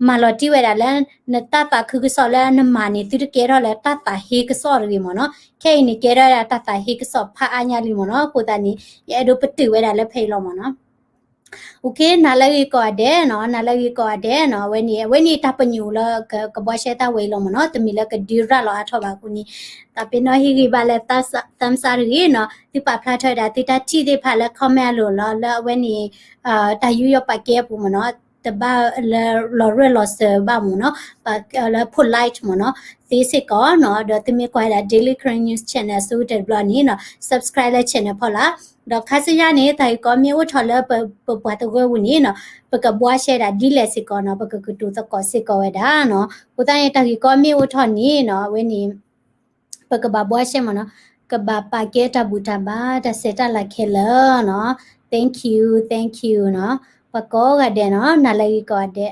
မၤလီၤတံၢ်ဝဲဒၣ်လၢ နတၢ်သးခုကစီၣ်လၢနမၤန့ၣ် သုတကဲထီၣ်လၢတၢ်သးဟ့ကစီၣ်တဂ့ၤမ့ၢ်နီၤ. ခဲအံၤန့ၣ် ကဲထီၣ်ဝဲဒၣ်တၢ်သးဟ့ကစီၣ်ဖးအါညါလံမ့ၢ်နီၤ. အဃိသတးန့ၣ် ယအဲၣ်ဒိးပတုာ်ဝဲဒၣ်လၢဖဲအံၤလီၤမ့ၢ်နီၤ. OK, နၤလၢအဂ့ၤကိးဂၤဒဲးနီၤ, နၤလၢအဂ့ၤကိးဂၤဒဲးနီၤ. အဝဲန့ၣ် အဝဲန့ၣ်တၢ်ပညိၣ်လၢကဘှါရှဲတၢ်ဝဲအံၤလီၤမ့ၢ်နီၤ. တမ့ၢ်လၢကဒုးရၤလီၤအါထီၣ်ဘၣ်အဃိန့ၣ် တၢ်ပ့ၤနီၣ်ဟ့ၣ်ဂံၢ်ဘါလၢ သးစၢ်တဂ့ၤနီၤ. သုပာ်ဖျါထီၣ်ဝဲဒၣ်သုတၢ်ထံၣ်သ့ၣ်တဖၣ်လၢ comment အလိၤလီၤ လၢအဝဲန့ၣ် တၢ်ယူးယီၣ်ပာ်ကဲအပူၤမ့ၢ်နီၤ, တဘၣ်လၢလီၤရၢၢ်လီၤစၢၤဘၣ်မ့ၢ်နီၤ, လၢ polite မ့ၢ်နီၤ, သ့စ့ၢ်ကီးနီၤ. ဒီးသုမ့ၢ်ကွၢ်ဝဲဒၣ် Daily Karen News Channel အဆိကတၢၢ်တဘျီန့ၣ်နီၤ, subscribe လၢ channel ဖီလာ်. ဒီးခါဆူညါန့ၣ် တၢ်ဂ့ၢ်ကီမ့ၢ်အိၣ်ထီၣ်လၢပပှၤတဝၢပူၤန့ၣ်နီၤ, ပကဘှါရှဲဒၣ်ဒ်လဲၣ်စ့ၢ်ကီးနီၤ, ပကကတိၤသကိးစ့ၢ်ကီးဝဲဒၣ်နီၤ. အဃိသတးန့ၣ် တၢ်ဂ့ၢ်ကီမ့ၢ်အိၣ်ထီၣ်န့ၣ်နီၤ, အဝဲန့ၣ် ပကဘၣ်ဘှါရှဲမ့ၢ်နီၤ, ကဘၣ်ပာ်ကဲတၢ်ဘူၣ်တၢ်ဘါ တၢ်ဆဲးတၢ်လၤခဲလၢာ်နီၤ. Thank you, thank you နီၤ. ပှၤကိးဂၤဒဲးနီၤ, နၤလၢအဂ့ၤကိးဂၤဒဲး.